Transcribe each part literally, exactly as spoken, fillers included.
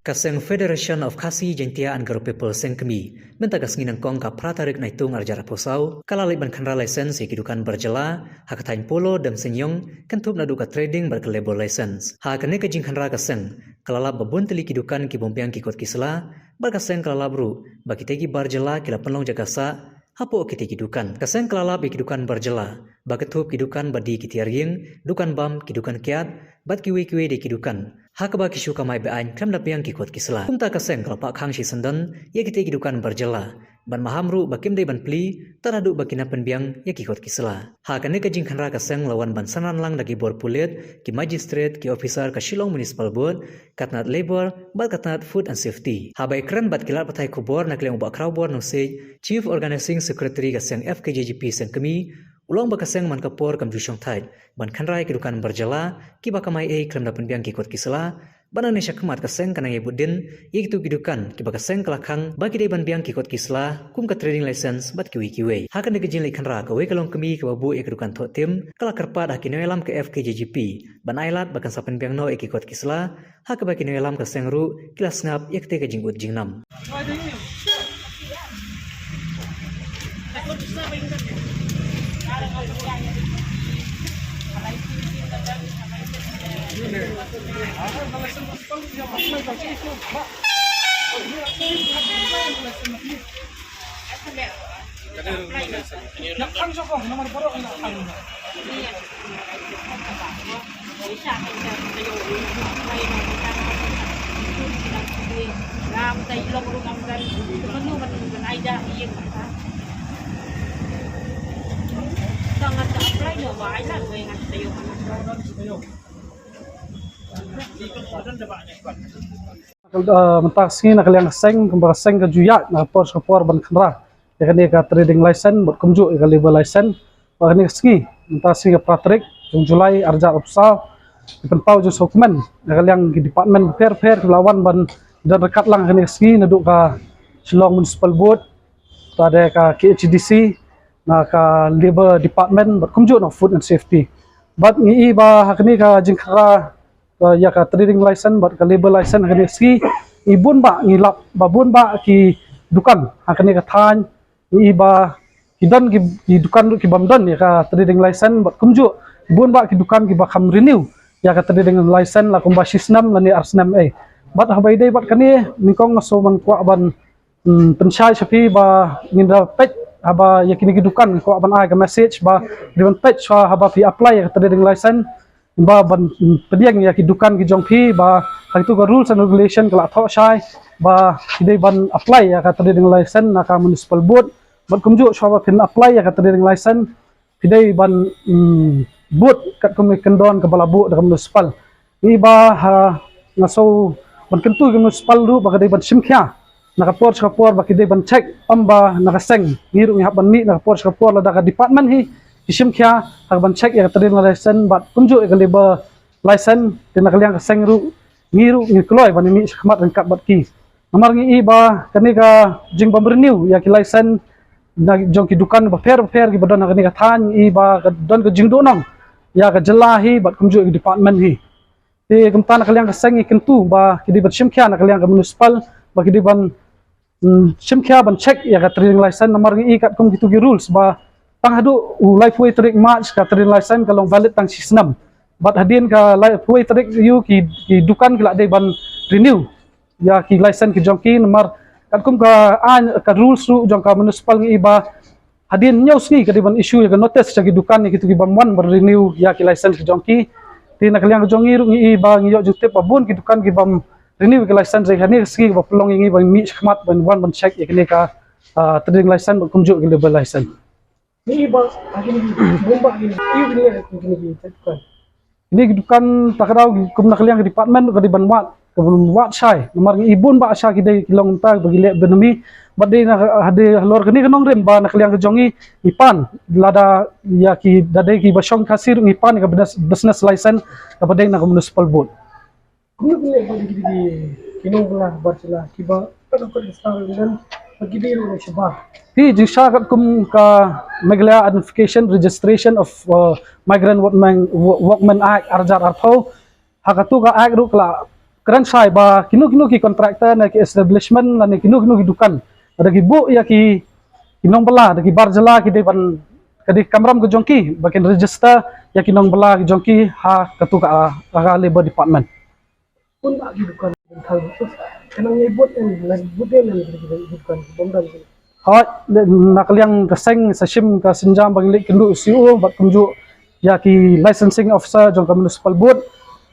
Ka seng Federation of Khasi Jaintia and Garo People Sengkmie, mynta ka sngi nyngkong ka phra tarik Naitung arhajar arphew saw, ka la leit ban khynra license ïa ki dukan bar jylla ha ka thaiñ Polo Demsenyiong, kynthup naduh ka trading bad ka labour license. Ha kane ka jingkhynra ka seng ka la lap ba bun tylli ki dukan ki bym biang ki kot ki sla, bad ka seng ka la lap ruh ba kitei ki bar jylla ki la pynlong jaka sah hapoh kitei ki dukan. Ka seng ka la lap ïa ki dukan bar jylla ba kynthup ki dukan ba die ki tiar ïing, dukan bam, ki dukan kiad bad kiwei kiwei de ki dukan, ha kaba ki shu kamai be-aiñ khlem da biang ki kot ki sla. Kumta ka seng ka la pah khang shisyndon ïa kitei ki dukan bar jylla, ban maham ruh ba kim dei ban plie tad haduh ba kin ïa pynbiang ïa ki kot ki sla. Ha kane ka jingkhynra ka seng la wan ban synran lang da ki bor pulit, ki magistrate, ki officer ka Shillong Municipal Board, ka tnat Labour bad ka tnat Food and Safety. Haba ïakren bad ki lad pathai khubor na ka liang u Bah Khrawbor Nongsiej, Chief Organising Secretary ka seng F K J G P Sengkmie, u la ong ba ka seng man ka por kam ju shong thait ban khynra ïa ki dukan bar jylla kiba kamai ei khlem da pynbiang ki kot ki sla, bad nangne shakhmat ka seng kan nang ïa bud dien ïa kito ki dukan kiba ka seng ka la khang ba ki dei ban biang ki kot ki sla kum ka trading license bad kiwei kiwei. Ha kane ka jingleit khynra, kawei ka longkmie kaba buh ïa ka dukan thohtim ka la kyrpad ha ki nongïalam ka F K J G P ban ailad ba kan sa pynbiang noh ïa ki kot ki sla, ha kaba ki nongïalam ka seng ruh ki la sngap ïa katei ka jingud jingnam. Uh, mynta ka sngi na ka liang ka seng, kumba ka seng ka ju ïaid na ka por sha ka por ban khynra ïa kane ka trading license bad kumjuh ïa ka labour license. Ba kane ka sngi, mynta ka sngi ka phra tarik jong July arhajar arphew saw, ki pynpaw jingsngewkmen na ka liang ki department bapher bapher ki la wan ban don ryngkat lang kane ka sngi, naduh ka Shillong Municipal Board, ta de ka K H A D C, na ka Labour Department bad kumjuh na Food and Safety. Bad ngi i ba ha kane ka jingkhynra, uh, ïa ka trading license bad ka labour license ha kane ka sngi, ngi bun bah ngi lap ba bun bah ki dukan ha kane ka thaiñ, ngi i ba ki don ki, ki dukan ruh ki bym don ïa ka trading license bad kumjuh bun bah ki dukan kiba kham renew ïa ka trading license la kumba shi snem lane ar snem ei. Bad haba ïadei bad kane, nyngkong nga sngewman kwah ban, mm, pynshai sha phi ba ngin da peit, haba ïa kine ki dukan nga kwah ban ai ka message ba dei ban peit shuwa haba phi apply ïa ka trading license, ba ban, mm, pdiang ïa ki dukan ki jong phi ba ha kitu ka rules and regulation ka la thoh shai ba phi dei ban apply ïa ka trading license na ka municipal board. Bad kumjuh shuwa ba phin apply ïa ka trading license, phi dei ban, mm, bud katkum ka kyndon kaba la buh da ka municipal. Ngi ba ha, nga sngew ban kyntu ka municipal ruh ba ka dei ban shim khia na ka por sha ka por ba ki dei ban check, ym ba na ka seng. Ngi ruh ngi hap ban mih na ka por sha ka por, lada ka department hi ki shim khia ha ka ban check ïa ka trading license bad kumjuh ïa ka labour license, te na ka liang ka seng ruh, ngi ruh ngi kloi ban mih shakhmat ryngkat bad ki. Namar ngi i ba kane ka jingbym renew ïa ki license na jong ki dukan bapher bapher kiba don ha kane ka thaiñ, ngi i ba ka don ka jingduhnong ïa ka jylla hi bad kumjuh ïa ka department hi. Te kumta na ka liang ka seng ngi kyntu ba ki dei ban shim khia na ka liang ka municipal ba ki dei ban, mm, shim khia ban check ïa ka trading license. Namar ngi i katkum kitu ki rules ba tang haduh u laiphew tarik March ka trading license ka long valid tang shi snem. Bad hadien ka laiphew tarik ïu ki, ki dukan ki la dei ban renew ïa ki license ki jong ki. Namar katkum ka aiñ, ka rules ruh jong ka municipal, ngi i ba hadien hynñiew sngi ka dei ban issue ïa ka notice sha ki dukan ïa kitu ki bym wan ban renew ïa ki license ki jong ki. Te na ka liang ka jong ngi ruh ngi i ba ngi ïoh jingtip ba bun ki dukan ki bym renew ïa ki license, te kane ka sngi kaba pynlong ïa ngi ban mih shakhmat ban wan ban check ïa kane ka, ah, trading license bad kumjuh ïa ki labour license. Ngi i ba ha kine ki bun bah kine ki, ïa kine ki dukan. Kine ki dukan ta ka daw kum na ka liang ka department ka dei ban wad, ka ban wad shai. Namar ngi i bun bah sha ki dei ki long ta ba ki leh bynmi. Bad dei na ka, dei halor kane ka nongrim ba na ka liang ka jong ngi ngi pan, lada ïa ki da dei kiba shong Khasi ruh ngi pan ïa ka business, business license kaba dei na ka municipal board. Kumno phi leh ba ki dei ki nongbylla bar jylla kiba, ka dei ka star dan ba ki dei ruh shabar. Phi, jingshisha katkum ka Meghalaya Identification Registration of, uh, Migrant Workmen, Wo-, Workmen Act arhajar arphew. Ha katu ka act ruh ka la kren shai ba kino kino ki contractor ne ki establishment lane kino kino ki dukan da ki buh ïa ki, ki nongbylla da ki bar jylla ki dei ban, ka dei kamram ka jong ki ba kin register ïa ki nongbylla ki jong ki ha katu ka, ka Labour Department. Pun ba ki dukan kan thal khusus. Kan nang ïai bud en, nang bud en, nang bud en, bud kan bom dan. Hooid, na ka liang ka seng sa shim ka sienjam ba ngin leit kynduh C E O bad kumjuh ïa ki licensing officer jong ka municipal board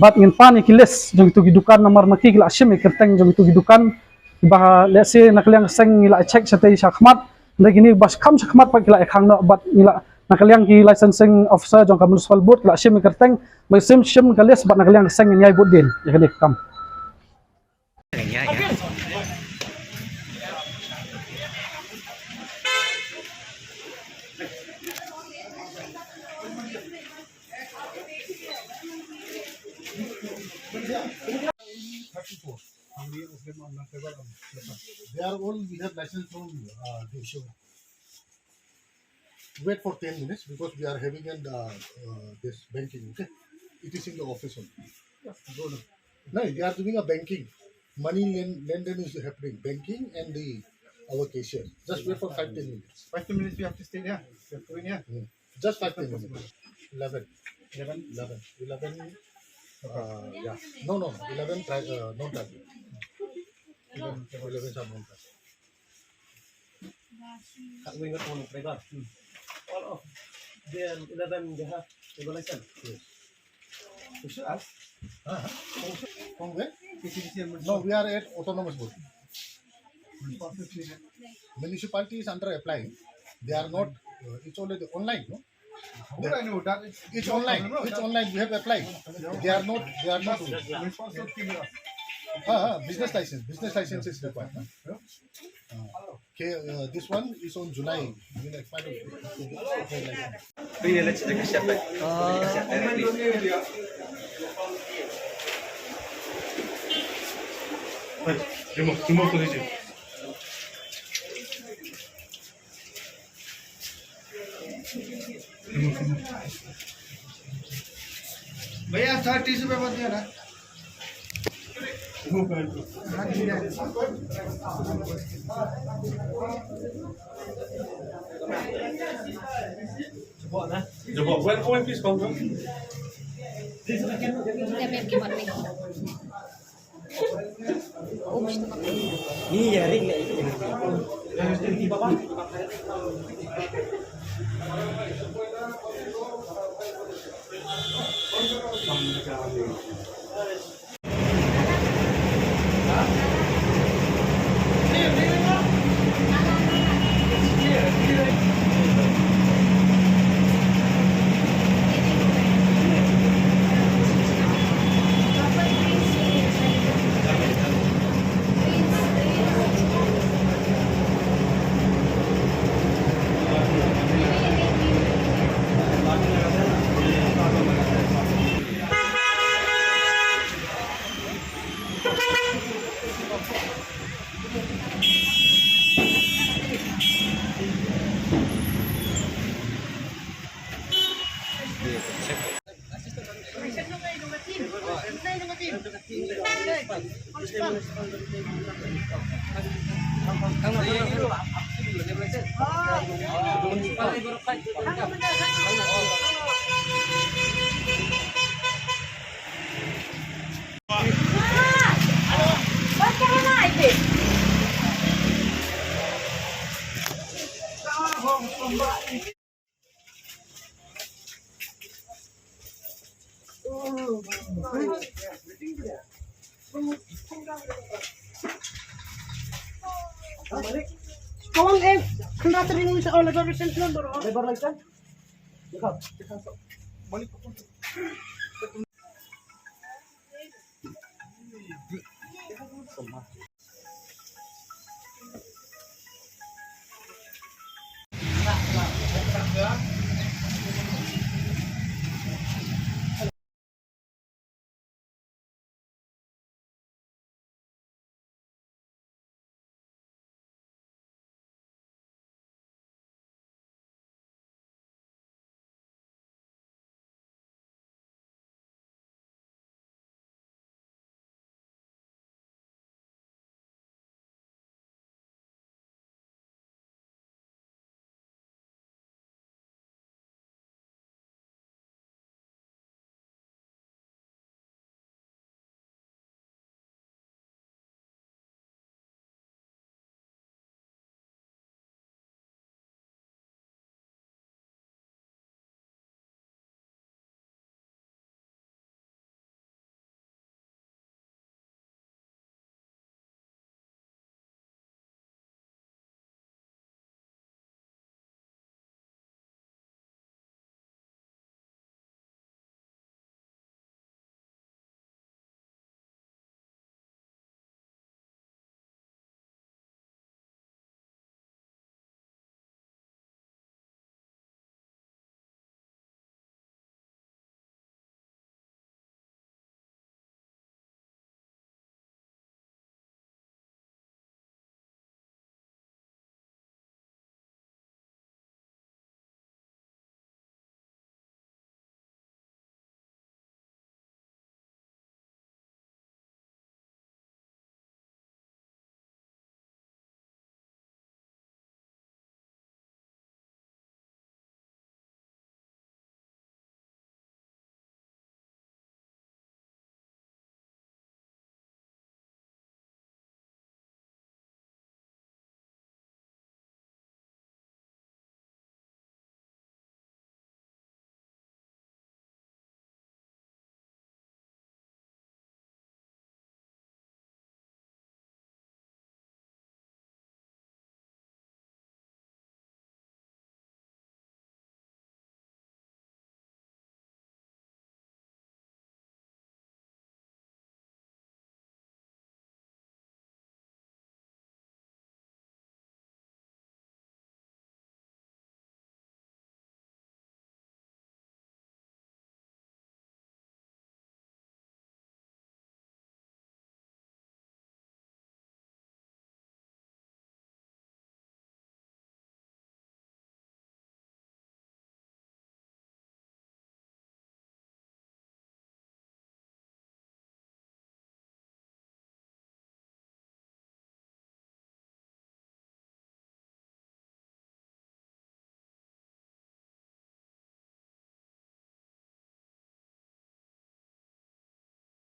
bad ngin pan ïa ki list jong kitu ki dukan namar ma ki ki la shim ïa ki kyrteng jong kitu ki dukan. Ba lehse na ka liang ka seng ngi la check shatei shakhmat. Hynrei kine ba kham shakhmat pat ki la ïa khang noh bad ngi la na ka liang ki licensing officer jong ka municipal board ki la shim ïa ki kyrteng, ba shim shim ka list bad na ka liang ka seng ngin ïai bud dien ïa kane ka kam. Thirty-four. How many of them are non-tribal? They are all, we have license from, uh, D C O. Wait for ten minutes because we are having an, uh, uh, this banking, okay? It is in the office only. Go now. No, they are doing a banking. Money lend, lend is happening. Banking and the, our cashier. Just wait for five, ten minutes. Five, ten minutes we have to stay there. We have to wait here. Hmm. Just five, ten minutes. Eleven. Eleven? Eleven. Eleven. Uh, yeah. No, no. Eleven, tri- uh, non-tribal. Eleven, eleven are non-tribal. Kak Wing kat Wong Tribal. Hmm. All of the eleven they have tribal license. Yes. You should ask. Huh? From where? K T D C and No, we are at autonomous board. Responsibility. Municipality is under applying. They are not. Uh, it's already online, no? How would I know that? It's online. It's online. We have applied. They are not. They are not. Responsibility. Ah, ah, business license. Business license is required. Huh? Ah. Okay, uh, this one is on July. Will expire. भैया, थोड़ा टिश्यू पेपर दियो ना। Kawang eh, kena tadi ni sa, oh, labour license number, oh. Labour license? Dekat, dekat. Balik.